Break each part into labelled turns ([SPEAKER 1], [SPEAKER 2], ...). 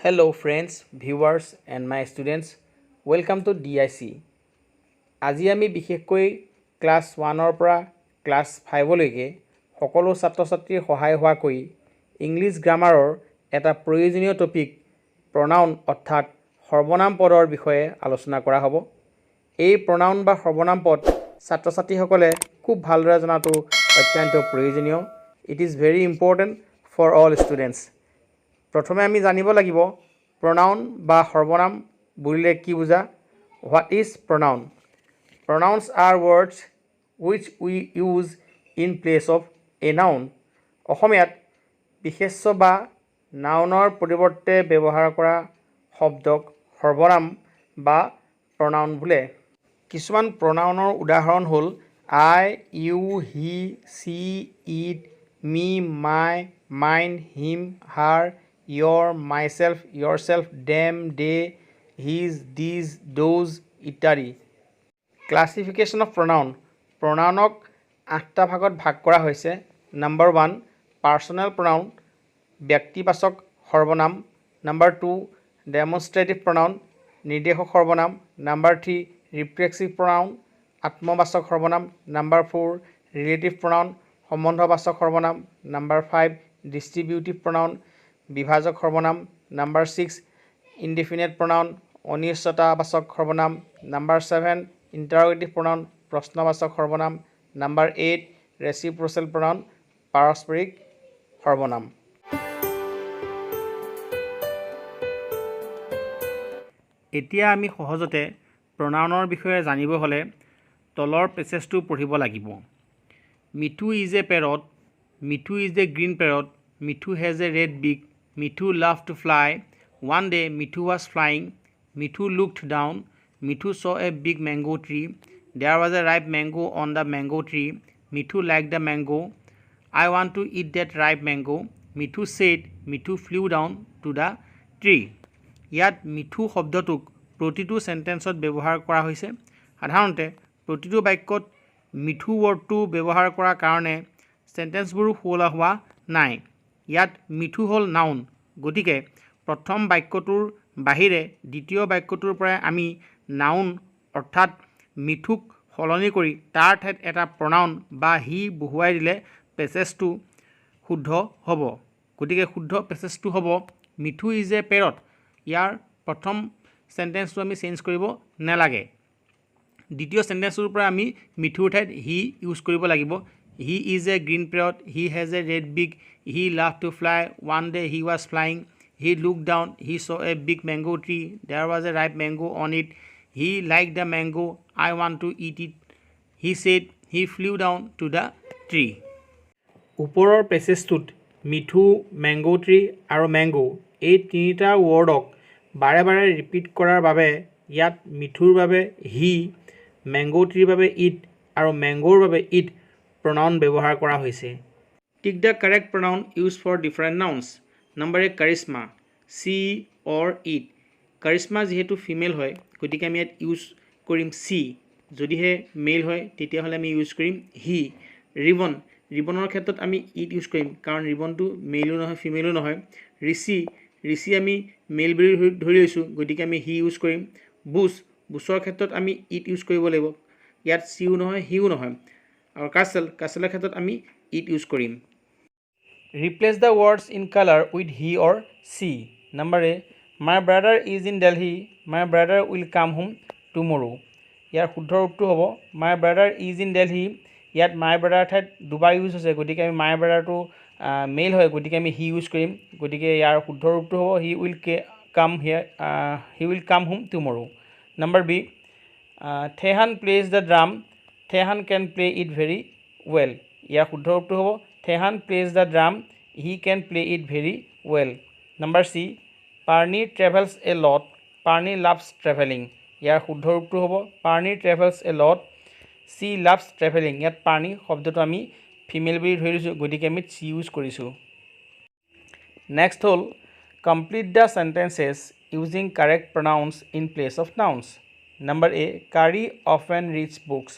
[SPEAKER 1] Hello friends, viewers and my students, welcome to DIC. আজি আমি বিশেষকৈ ক্লাছ ওৱানৰ পৰা ক্লাছ ফাইভলৈকে সকলো ছাত্ৰ ছাত্ৰীৰ সহায় হোৱাকৈ ইংলিছ গ্ৰামাৰৰ এটা প্ৰয়োজনীয় টপিক প্ৰনাউন অৰ্থাৎ সৰ্বনাম পদৰ বিষয়ে আলোচনা কৰা হ'ব। এই প্ৰনাউন বা সৰ্বনাম পদ ছাত্ৰ ছাত্ৰীসকলে খুব ভালদৰে জনাটো অত্যন্ত প্ৰয়োজনীয়। It is very important for all students. প্ৰথমে আমি জানিব লাগিব প্ৰনাউন বা সৰ্বনাম বুলিলে কি বুজা। What is pronoun? Pronouns are words which we use in place of a noun. অসমীয়াত বিশেষ্য বা নাউনৰ পৰিৱৰ্তে ব্যৱহাৰ কৰা শব্দক সৰ্বনাম বা প্ৰনাউন বোলে। কিছুমান প্ৰনাউনৰ উদাহৰণ হ'ল I, you, he, she, it, me, my, mine, him, her, your, myself, yourself, them, they, his, these, those ইত্যাদি। Classification of pronoun. প্ৰনাউনক আঠটা ভাগত ভাগ কৰা হৈছে। নাম্বাৰ ওৱান, পাৰ্চনেল প্ৰনাউন, ব্যক্তিবাচক সৰ্বনাম। নাম্বাৰ টু, ডেমনষ্ট্ৰেটিভ প্ৰনাউন, নিৰ্দেশক সৰ্বনাম। নাম্বাৰ থ্ৰী, ৰিফ্লেক্সিভ প্ৰনাউন, আত্মবাচক সৰ্বনাম। নাম্বাৰ ফ'ৰ, ৰিলেটিভ প্ৰনাউন, সম্বন্ধবাচক সৰ্বনাম। নাম্বাৰ ফাইভ, ডিষ্ট্ৰিবিউটিভ প্ৰনাউন, বিভাজক সৰ্বনাম। নাম্বাৰ ছিক্স, ইনডিফিনেট প্ৰনাউন, অনিশ্চয়তাবাচক সৰ্বনাম। নাম্বাৰ ছেভেন, ইণ্টাৰগেটিভ প্ৰনাউন, প্ৰশ্নবাচক সৰ্বনাম। নাম্বাৰ এইট, ৰেচিপ্ৰচেল প্ৰনাউন, পাৰস্পৰিক সৰ্বনাম। এতিয়া আমি সহজতে প্ৰনাউনৰ বিষয়ে জানিব হ'লে তলৰ পেছেজটো পঢ়িব লাগিব। Mithu is a parrot. Mithu is a green parrot. Mithu has a red beak. Mithu love to fly. One day Mithu was flying. Mithu looked down. Mithu saw a big mango tree. There was a ripe mango on the mango tree. Mithu like the mango. I want to eat that ripe mango, Mithu said. Mithu flew down to the tree. ইয়াত মিঠু শব্দটোক প্ৰতিটো চেণ্টেন্সত ব্যৱহাৰ কৰা হৈছে। সাধাৰণতে প্ৰতিটো বাক্যত মিঠু ৱৰ্ডটো ব্যৱহাৰ কৰাৰ কাৰণে চেণ্টেন্সবোৰো শুৱলা হোৱা নাই। ইয়াত মিঠু হ'ল নাউন, গতিকে প্ৰথম বাক্যটোৰ বাহিৰে দ্বিতীয় বাক্যটোৰ পৰাই আমি নাউন অৰ্থাৎ মিঠুক সলনি কৰি তাৰ ঠাইত এটা প্ৰনাউন বা হি বহুৱাই দিলে পেছেজটো শুদ্ধ হ'ব। গতিকে শুদ্ধ পেছেজটো হ'ব Mithu is a parrot. ইয়াৰ প্ৰথম চেণ্টেন্সটো আমি চেঞ্জ কৰিব নালাগে। দ্বিতীয় চেণ্টেন্সটোৰ পৰা আমি মিঠুৰ ঠাইত হি ইউজ কৰিব লাগিব। He is a green parrot. He has a red beak. He love to fly. One day he was flying. He look down. He saw a big mango tree. There was a ripe mango on it. He like the mango. I want to eat it, he said. He flew down to the tree. ওপৰৰ পেছেজটোত Mithu, mango' tree আৰু mango' এই তিনিটা ৱৰ্ডক বাৰে বাৰে repeat কৰাৰ বাবে ইয়াত মিঠুৰ বাবে হি, মেংগ' ট্ৰীৰ বাবে it আৰু মেংগ'ৰ বাবে it pronoun ব্যৱহাৰ কৰা হৈছে। Tick the correct pronoun use for different nouns. Number A, Karishma, she or it. Karishma যিহেতু ফিমেল হয়, গতিকে আমি ইয়াত ইউজ কৰিম চি। যদিহে মেল হয়, তেতিয়াহ'লে আমি ইউজ কৰিম হি। ৰিবন, ৰিবনৰ ক্ষেত্ৰত আমি it use কৰিম, কাৰণ ৰিবনটো মেলো নহয়, ফিমেলো নহয়। ঋষি, ঋষি আমি মেল বুলি ধৰি লৈছোঁ, গতিকে আমি হি ইউজ কৰিম। বুছ, বুছৰ ক্ষেত্ৰত আমি it use কৰিব লাগিব। ইয়াত চিও নহয়, হিও নহয়। আৰু কাছেল, কাছেলৰ ক্ষেত্ৰত আমি it use কৰিম। Replace the words in colour with he or she. Number A, my brother is in Delhi. My brother will come home tomorrow. ইয়াৰ শুদ্ধ ৰূপটো হ'ব my brother is in Delhi. ইয়াত মাই ব্ৰাদাৰ ঠাইত দুবাৰ ইউজ হৈছে, গতিকে আমি মাই ব্ৰাদাৰটো মেল হয়, গতিকে আমি হি ইউজ কৰিম। গতিকে ইয়াৰ শুদ্ধ ৰূপটো হ'ব he will come here, he will come home tomorrow. Number B, Thehan plays the drum. Thehan can play it very well. ইয়াৰ শুদ্ধ ৰূপটো হ'ব Thehan plays the drum. He can play it very well. Number C, Parni travels a lot. Parni loves travelling. ইয়াৰ শুদ্ধ ৰূপটো হ'ব Parni travels a lot. She loves travelling. ইয়াত পাৰ্নি শব্দটো আমি female বুলি ধৰি লৈছোঁ, গতিকে আমি চি ইউজ কৰিছোঁ। নেক্সট হ'ল complete the sentences using correct pronouns in place of nouns. Number A, Kari often reads books.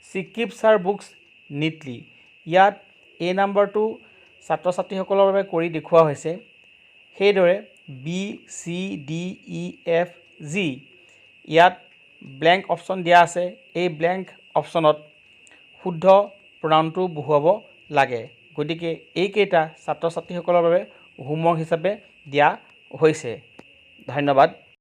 [SPEAKER 1] She keeps her books neatly. ইয়াত এই নাম্বাৰটো ছাত্ৰ ছাত্ৰীসকলৰ বাবে কৰি দেখুওৱা হৈছে। সেইদৰে B, C, D, E, F, G। ইয়াত ব্লেংক অপশ্যন দিয়া আছে। এই ব্লেংক অপশ্যনত শুদ্ধ প্ৰনাউনটো বহুৱাব লাগে। গতিকে এইকেইটা ছাত্ৰ ছাত্ৰীসকলৰ বাবে হোমৱৰ্ক হিচাপে দিয়া হৈছে। ধন্যবাদ।